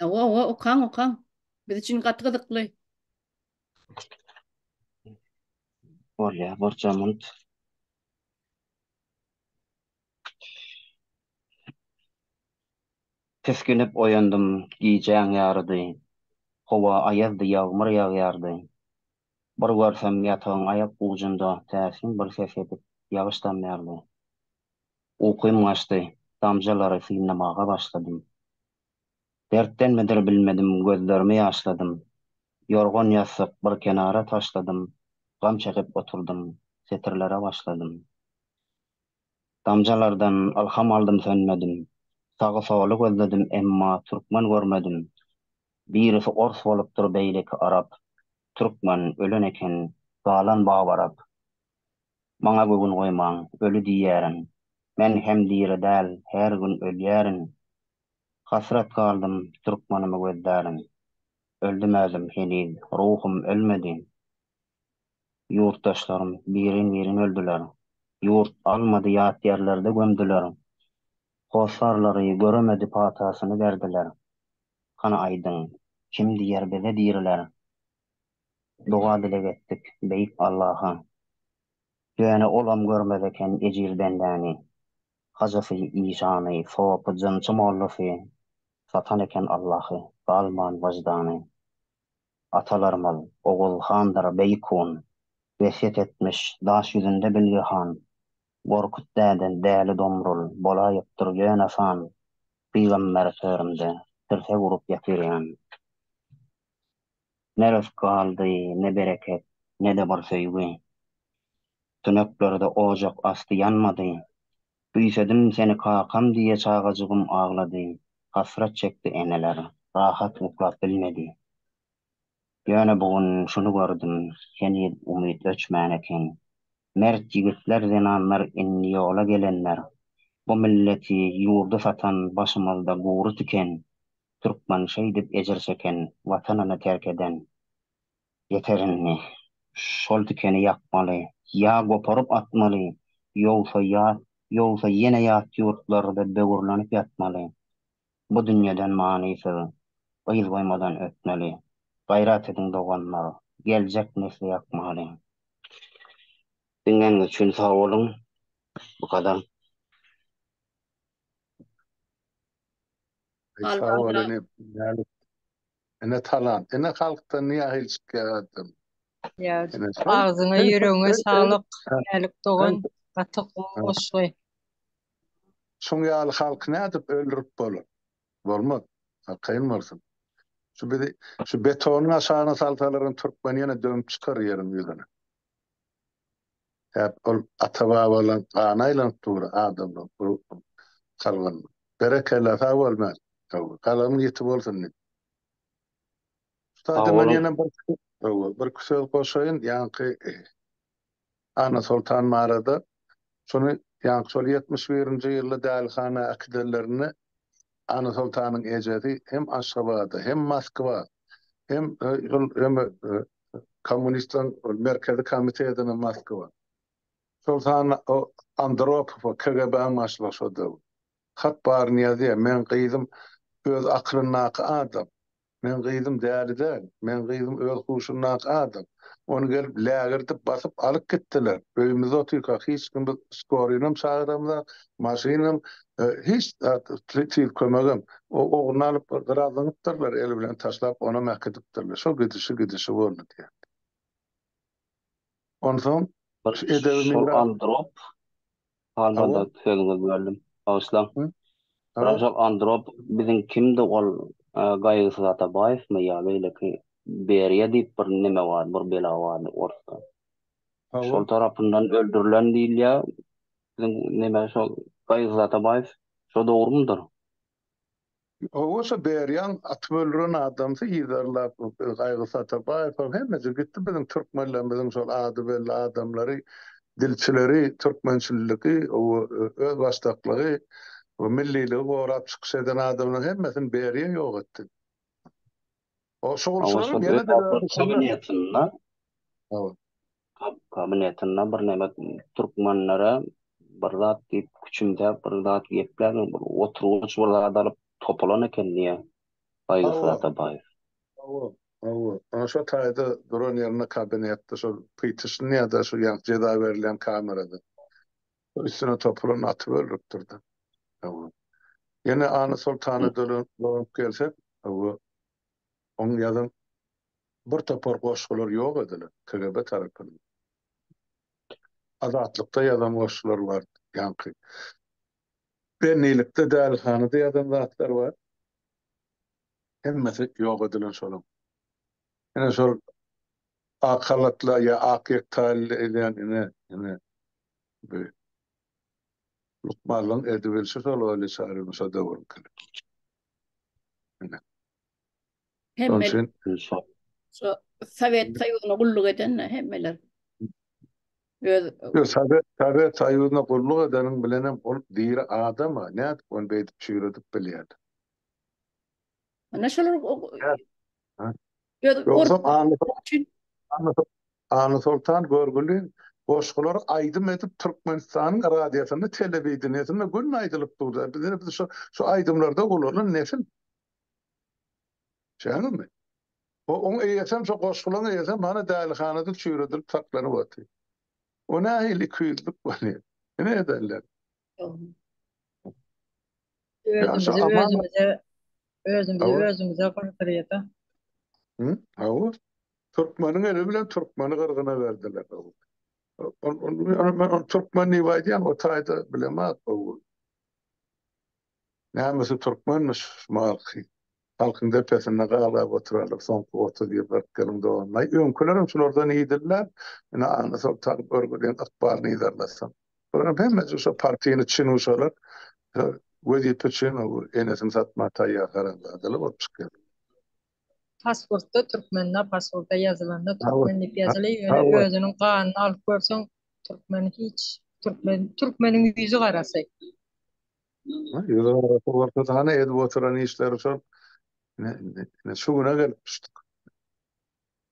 Hawa, hawa, okaň, okaň. Biz üçin gaty gyzykly. Bolýar, birje munt. Tisginip oýandym, gijäň ýarydy. Howa aýazdy, ýagmyr ýagýardy. Bir görsem, ýatagyň aýak ujunda täsin bir ses edip, ýagyş damýardy. Ukym gaçdy, damjalary synlamaga başladym. Dertdenmidir bilmedim, gözlerimi ýaşladym. Ýorgan-ýassyk bir kenara taşladym, gam çekip oturdym, setirlere başladym. Damjalardan ylham aldym sönmedim. Sagy-soly gözledim, emma türkmen görmedim. Birisi ors bolupdyr, beýleki arap. Türkmen ölen eken, galan babarap. Maňa göwün goýmaň, öli diýýärin. Men hem diri däl, her gün ölýärin. Hasrat galdym, türkmenimi gözlärin. Öldüm özüm, heniz ruhum ölmedi. Ýurtdaşlarym birin-birin öldüler. Ýurt almady ýat ýerlerde gömdüler. Hossarlary göremedi patasyny berdiler. Hany aýdyň, kim diýer bize diriler. Doga-dileg etdik beýik Allaha. Ýöne olam görmez eken ejir bendäni. Hajysy, işany, sopy, jynçy mollasy, Satan eken Allahy, galman wyždany. Atalarymyz Oguz handyr Beýik Hun, Wesýet etmiş, daş ýüzünde Bilge han, Gorkut däde, Däli Domrul, Bolaýypdyr ýöne san, Pygamber törümde, tirsek urup ýatyrýan. Ne rysk galdy, ne bereket, ne-de bir söýgi. Tüneklerde ojak asty ýanmady. Küýsedim seni kakam diýe çagajygym aglady, hasrat çekdi eneler, rahat uklap bilmedi. Ýöne bu gün şuny gördüm, heniz umyt öçmän eken. Mert ýigitler zenanlar indi ýola gelenler. Bu milleti, ýurdy satan başymyzda gury tiken. Türkmen şeýdip ejir çeken, watanyny terk eden. Ýeter indi. Şol tikeni ýakmaly, ýa goparyp atmaly, ýogsa ýat, ýogsa ýene ýat ýurtlarda böwürlenip ýatmaly. Bu dünýeden manysyz, yz goýmadan ötmeli. Gaýrat ediň doganlar, geljek nesli ýakmaly. Diňläniňiz üçin sag boluň. Bu gadar. Sag bol ene. Ene talant. Ene halkdan nähili çykýar adam. Ýa agzyňa ýüregiňe saglyk Mälik dogan gaty gowy goşgy. Şuň ýaly halky nädip öldürip bolar? Bolmaz. Arkaýyn bolsun. Şu bizi şu betonyň aşagyna salsalaram türkmen ýene dönüp çykar ýeriň ýüzüne. Hep ol ata-babalan gany aýlanyp dur adamlaň kalbynda. Berekella sag bol Mälik. Galamyň ýiti bolsun diýip. Şu taýda men ýene bir bir söz goşaýyn, ýaňky Annasoltan barada. Şuny ýaňky şol 71-nji ýylda dälihana äkidenlerinde Annasoltanyň ejesi hem Aşgabada, hem Moskwa, hem şol hem kommunistleriň merkezi komitetine Moskwa. Şol sanda o Andropowa, KGB-niň başlygy şo döwür. Hat baryny ýazýar, meň gyzym öz akylyndaky adam. Meň gyzym däli däl. Meň gyzym öz huşundaky adam. Ony gelip lägirdip basyp alyp gitdiler. Öýümizde otyrkak hiç kim biz skorynam çagyramzak, maşynam, hiç zat, tiz kömegem. O ogluny alyp gyra zyňypdyrlar, eli bilen taşlap onam äkidipdirler. Şo gidişi gidişi boldy diýýär. Onsoň şu edebi Şol miras. Androp Hawa. Halmyrat sözüňizi böldüm. Bagyşlaň. Hı? Biram Hawa. şol Androp biziň kimdi ol Gaýgysyz Atabaýewmi ýa beýleki Beriýa diýip bir neme bar, bir bela bardy orsda. Hawa. Şol tarapyndan öldürilen diýilýär. Biziň neme şol Gaýgysyz Atabaýew şo dogrumydyr? Hawa şo Beriýaň atyp öldüren adamsy yzarlap Gaýgysyz Atabaýewem hemmesi gitdi biziň türkmenlerimiziň şol ady belli adamlary dilçileri türkmençilligi özbaşdaklygy we milliligi gorap çykyş eden adamlaryň hemmesini Beriýa ýok etdi. O Hawa şugulçylaryň şol ýene-de öz öz içinde. kabinetinde Hawa. Kabinetinde bir neme türkmenlere bir zat diýip küçümsäp bir zat gepläp bir oturgyç bir zat alyp topulan eken diýýär Gaýgysyz Hawa. Atabaýew. Hawa, hawa. Ana şo taýda duran ýerinde kabinetde şol pytyşny ýa-da şu ýaňky jeza berilýän kamerada. Üstüne topulan atyp öldüripdir-de. Hawa. Ýene Anna Soltana dolanyp gelsek, hawa, oň ýazan bir topar goşgulary ýok edilen KGB tarapyndan. Azatlykda ýazan goşgulary bar, ýaňky. Bendilikde, dälihanada ýazan zatlary bar. Hemmesi ýok edilen şolaň. Ine şol ak halatly ýa ak ýektaýly diýilýän ine, ine bu lukmanlaryň edibilşi şol Oýly Çarynyň şo döwürkili. Ine. Şonuň Hemme üçin Şol şo Sowet Soýuzyna gulluk eden hemmeler. Öz Ýok, Sowet, Sowet Soýuzyna gulluk edeniň bilenem ol diri adam-a, nädip ony beýdip çüýredip bilýärler? Ana şolar öz Ýogsam Anna üçin Anna Soltan görgüli goşgulary aýdym edip Türkmenistanyň radiosynda, telewideniýesinde günde aýdylyp durdy. Biz ine biz şo şo aýdymlarda ulalan nesil. Şeýdemi? O oň eýesem şo goşgularyň eýesem hany dälihanada çüýredilip saklanyp otyr. O nähili ikiýüzlük bolýar? Ine ederler. Özümizi özümize özümizi özümize gyrdyrýada. Hı? Hawa. Türkmeniň eli bilen türkmeni gyrgyna berdiler. Men türkmen diýip aýdýan, o taýda bilemok. Nämesi türkmenmiş şu malky? Halkyň depesinde galgap oturarlar soňky 30 ýyl, 40 ýylyň dowamynda. Öňkülerem şulardan iýdiler. Ine Anna Soltan görgüliň ykbalyny yzarlasaň. Bularyň hemmesi şo partiýany çinuşalar wezipe üçin enesini satmaga taýýar haramzadalar bolup çykýar. Pasportda türkmende pasportda ýazylanda türkmen diýip ýazylýar ýöne özüniň ganyny alyp görseň türkmen hiç türkmen türkmeniň ýüzi garasy. Ýüzi garasy bolsa hany edip oturan işleri şol ine şu güne gelip düşdük.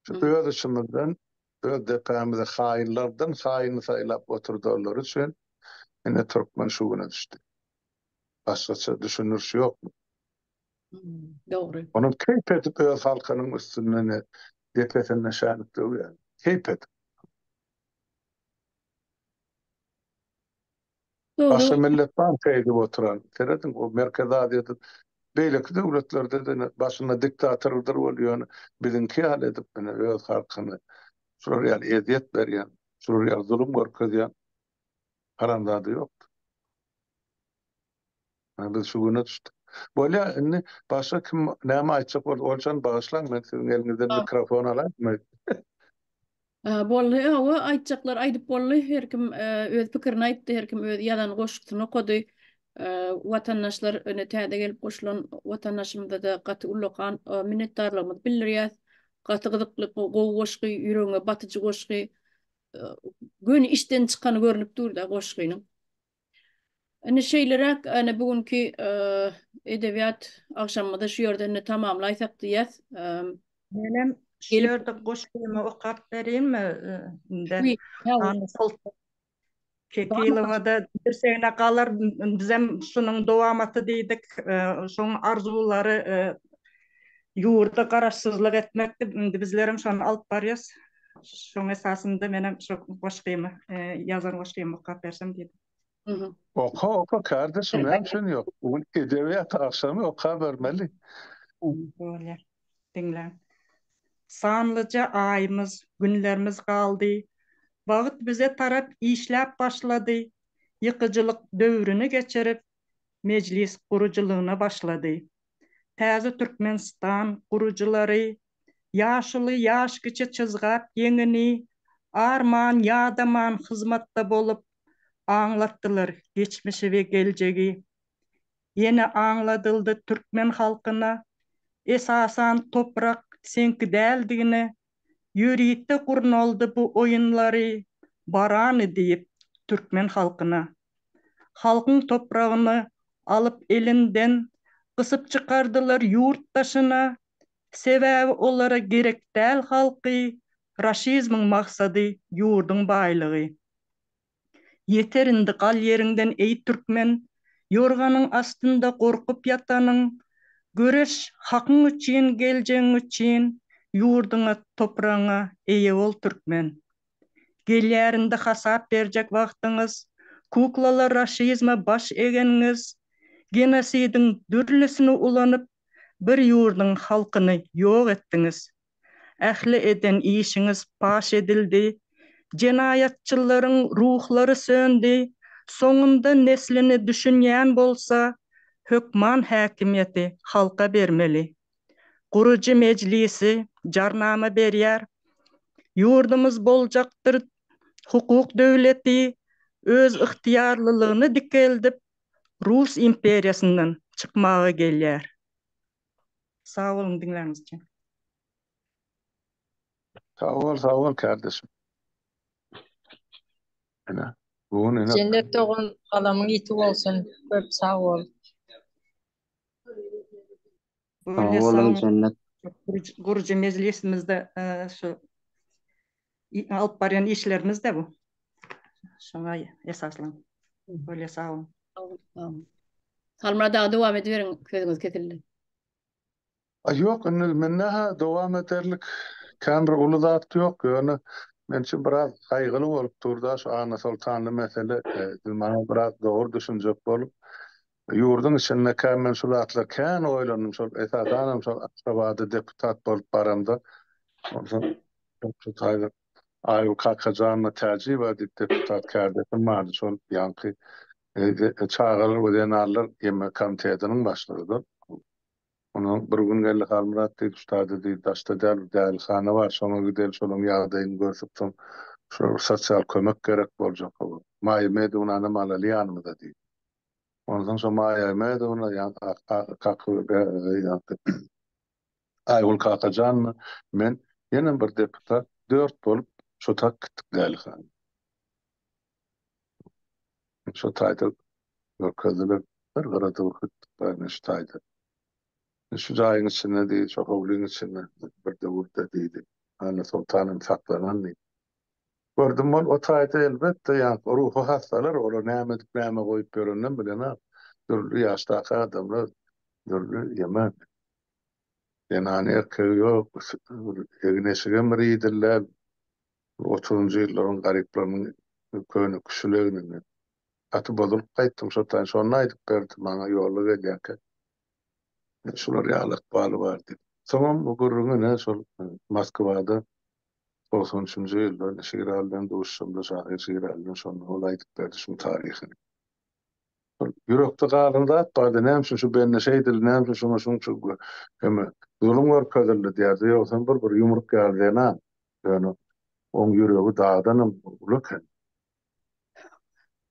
Şu öz içimizden öz depämize haýynlardan haýyny saýlap oturdanlary üçin ine türkmen şu güne düşdi. Başgaça düşündiriş ýok. Dogry. Onuň keýp edip öz halkynyň üstünden depesinde şänik döwýär. Keýp edip. Dogry. Başga millet bar şeýdip oturan. Serediň o Merkezi Aziýada beýleki döwletlerde de başynda diktatordyr bol ýöne biziňki ýaly edip ine öz halkyny şular ýaly ezýet berýän, şular ýaly zulum görkezýän haramzada ýokdur. Ine biz şu güne düşdük. Bolýa indi başga kim näme aýtjak bolsa Oljan bagyşlaň men siziň eliňizden mikrofon alaýynmy? Boldy, hawa, aýtjaklar aýdyp boldy. Her kim öz pikirini aýtdy, her kim öz ýazan goşgusyny okady. Watandaşlar, ine täze gelip goşulan watandaşymyza-da gaty ullakan minnetdarlygymyzy bildirýäs. Gaty gyzykly, gowy goşgy, ýüregiňe batyjy goşgy. Göni içden çykany görnüp dur-da goşgynyň. Indi şeýleräk, ine bu günki edebiýat agşamymyzy şu ýerde indi tamamlaýsak diýýäs. Menem şu ýerde goşgymy okap berýinmi indi? Anna Soltan Kekilowa-da dirsegine galar, bizem şunuň dowamaty diýdik, şoň arzuwlary. Ýurda garaşsyzlyk etmekdi. Indi bizlerem şony alyp barýas. Şoň esasynda menem şu goşgymy, ýazan goşgymy okap bersem diýdim. Oka, oka kardeşim, näme üçin ýok? Bu gün edebiýat agşamy okabermeli. Bolýar. Diňläň. Sanlyja aýymyz, günlerimiz galdy. Wagt bize tarap işläp başlady. Ýykyjylyk döwrüni geçirip, mejlis gurujylygyna başlady. Täze Türkmenistan gurujylary, ýaşuly ýaş kiçi çyzgap ýeňini, arman ýadaman hyzmatda bolup, aňlatdylar geçmişi we geljegi. Ýene aňladyldy türkmen halkyna, esasan toprak seňki däldigini, ýörite gurnaldy bu oýunlary barany diýip türkmen halkyna. Halkyň topragyny alyp elinden gysyp çykardylar ýurt daşyna, sebäbi olara gerek däl halky, raşizmiň maksady ýurduň baýlygy. Ýeter indi gal ýeriňden eý türkmen, Ýorganyň astynda gorkup ýatanyň, Göreş hakyň üçin geljegiň üçin, Ýurduňa topragyňa eýe bol türkmen. Gelýär indi hasap berjek wagtyňyz, Kuklalar raşizme baş egenňiz, Genosidiň dürlüsini ulanyp, Bir ýurduň halkyny ýok etdiňiz. Ähli eden işiňiz paş edildi, jenaýatçyllaryň ruhlary söndi, soňunda neslini düşünýän bolsa, hökman häkimiýeti halka bermeli. Gurujy mejlisi jarnama berýär. Ýurdumyz boljakdyr hukuk döwleti, öz ygtyýarlylygyny dikeldip, Rus imperiýasyndan çykmaga gelýär. Sag boluň diňläniňiz üçin. Sag bol sag bol kardeşim. Ine bu gün ine. Jennet dogan galamyň ýiti bolsun köp sag bol. Sag boluň Jennet. Gurujy mejlisimizde şu alyp barýan işlerimizde bu. Şoňa esaslanyp. Bolýa sag boluň. Halmyrat aga dowam ediberiň sözüňiz kesildi. A ýok indi mende-hä dowam ederlik kän bir uly zat ýok ýöne men üçin biraz gaýgyly bolup durda şu Annasoltanly mesele siz maňa biraz dogry düşünjek bolup ýurduň içindekä men şu zatlar kän oýlandym şol esasanam şol Aşgabada deputat bolup baramda onsoň şu taýda Aýgül Kakajanowa Täjiýewa diýip deputat kärdeşim bardy şol ýaňky Çagalar we zenanlar ýeme komitetiniň başlygydyr. Ondan bir gün geldi Halmyrat diýdi, şu taýda diýdi, daşda däl bir dälihana bar, şoňa gideli, şolaň ýagdaýyny görsek, soň şolara sosial kömek gerek boljak. Maýa Medownanam alaly ýanymyza diýdi. Onsoň şo Maýa Medowna ýaňky Aýgül Kakajanna, men, ýenem bir deputat, dört bolup şo tak gitdik dälihana. Şo taýda görkezdiler. Bir gyrada bir bar şu taýda. Şu jaýyň içinde diýdi, şu howlyň içinde bir döwürde diýdi. Annasoltan hem saklanan diýdi. Gördüm ol o taýda elbetde ýaňky ruhy hassalar olar näme edip näme goýup ýöreninem bilenok. Dürli ýaşdaky adamlar dürli ýeme. Zenany erkegi ýok, egin-eşigem bir idil däl. Otuzynjy ýyllaryň garyplarynyň köne küşül egninde. Gaty bozulyp gaýtdym şo taýyn. Şonda aýdyp berdi maňa ýolda gelýärkä. Şular ýaly ykbaly bar diýip. Soňam bu gürrüňi ine şol Moskwada 93-nji ýylda Şiraly bilen duşuşamda şahyr Şiraly bilen şonda ol aýdyp berdi şuň taryhyny. Şol ýürekde galan zat bardy, näme üçin şu bende şeýdildi, näme üçin şuňa şunça hemme zulum görkezildi diýerdi. Ýogsam bir bir ýumruk ýaly zenan. Ýöne oň ýüregi dagdanam uly eken.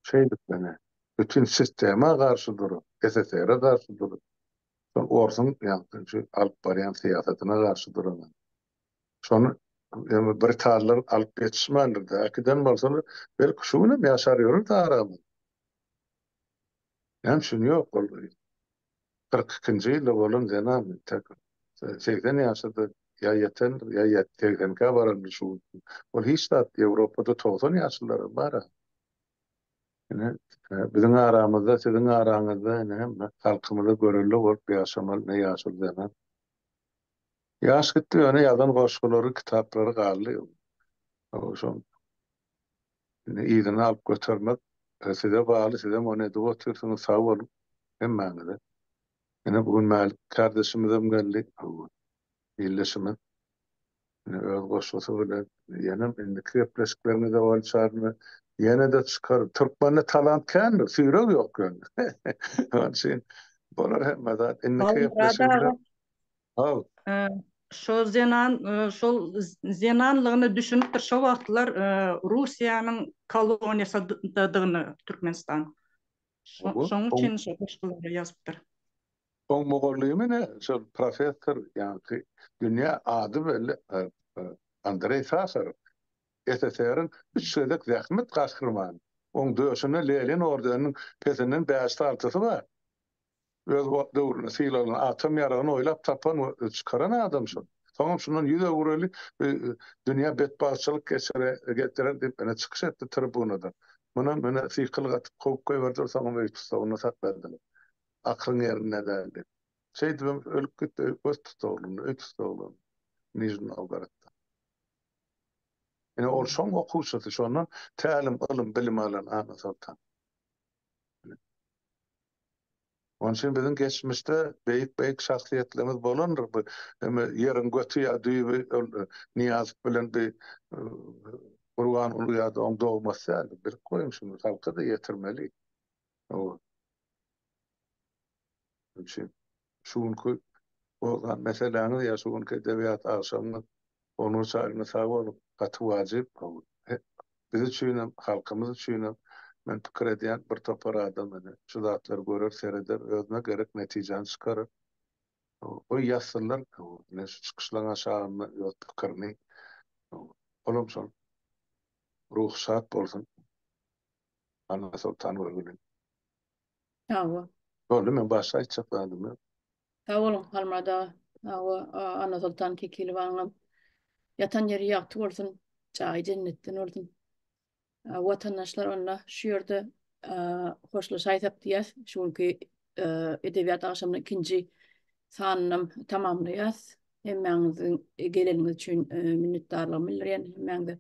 Şeýdip ene bütin sistema garşy durup, SSR-e garşy durup, şol orsuň ýaňky şu alyp barýan syýasatyna garşy duran. Şony ýa britanlar alyp ýetişmändir-de, äkiden bolsalar, belki şu günem ýaşar ýörerdi aramyzda. Näme üçin ýok ol 42-nji ýylda bolan zenan entek 80 ýaşa-da ýa ýetendir, ýa segsenkä barandyr şu gün. Ol hiç zat, Ýewropada 90 ýaşlylaram bar-a. Ine, biziň aramyzda, siziň araňyzda ine hemme halkymyza görelde bolup ýaşamaly ine ýaşuly zenan. Ýaş gitdi, ýöne ýazan goşgulary, kitaplary galdy. Şoň indi yzyny alyp götermek size bagly, sizem ony edip otyrsyňyz, sag boluň hemmäňize. Ine bu gün Mälik kardeşimizem geldi, ildeşimiz. Ine öz goşgusy bilen ýenem indiki gepleşikleriňize bolçarmy, ýene-de çykar. Türkmende talant kändir, süýreg ýok ýöne. Şonuň üçin bolar hemme zat. Indiki gepleşigimize Haw. Şo zenan şol zenanlygyna düşünipdir şo wagtlar Russiýanyň koloniýasydadygyny Türkmenistan. Şoň üçin şo goşgulary ýazypdyr. Oň mugallymy ne şol professor ýaňky dünýä ady belli Andreý Saharow. SSR-iň üç gezek zähmet gahrymany. Oň döşünde Lenin ordeniniň pesinden bäşisi-altysy bar. Öz döwründe sylaglanan, atom ýaragyny oýlap tapan we çykaran adam şol. Soňam şundan ýüz öwüreli dünýä betbagtçylyk geçire getirer diýip ine çykyş etdi tribunada. Munam ine sykylyk atyp kowup goýberdiler soňam öý tussagynda sakladylar. Aklyň ýerinde däl diýip. Şeýdibem ölüp gitdi göz tussaglygynda, öý tussaglygynda Nižniý Nowgorodda. Ine ol şoň okuwçysy, şondan tälim, ylym, bilim alan Annasoltan. Onuň üçin biziň geçmişde beýik-beýik şahsyýetlerimiz bolandyr. Bu eme ýeriň göti ýa düýbi ol Nyýazow bilen bi Gurbanguly ýa-da oň dogmasy däldir. Bilip goýuň şuny, halka-da ýetirmeli. Hawa. Şonuň üçin şu günki gozgan meseläňiz ýa şu günki edebiýat agşamyňyz Onur çaýyna sag boluň, gaty wajyp. Biz üçinem, halkymyz üçinem men pikir edýän bir topar adam ine şu zatlary görer, sereder, özüne gerek netijäni çykarar. Goý ýazsynlar ine şu çykyşlaryň aşagynda öz pikirini. Olam şol ruhy şat bolsun. Annasoltan görgüli. Sag bol. Boldy men başga aýtjak zadym ýok. Sag boluň Halmyrat aga. Hawa Annasoltan Kekilowaňam ýatan ýeri ýagty bolsun, jaýy jennetden bolsun. Watandaşlar onda şu ýerde hoşlaşaýsak diýýäs. Şu günki edebiýat agşamynyň ikinji sanynam tamamlaýas. Hemmäňiziň geleniňiz üçin minnetdarlygymy bildirýän hemmäňize.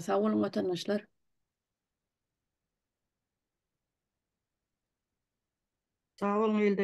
Sag boluň watandaşlar. Sag boluň ildeşler.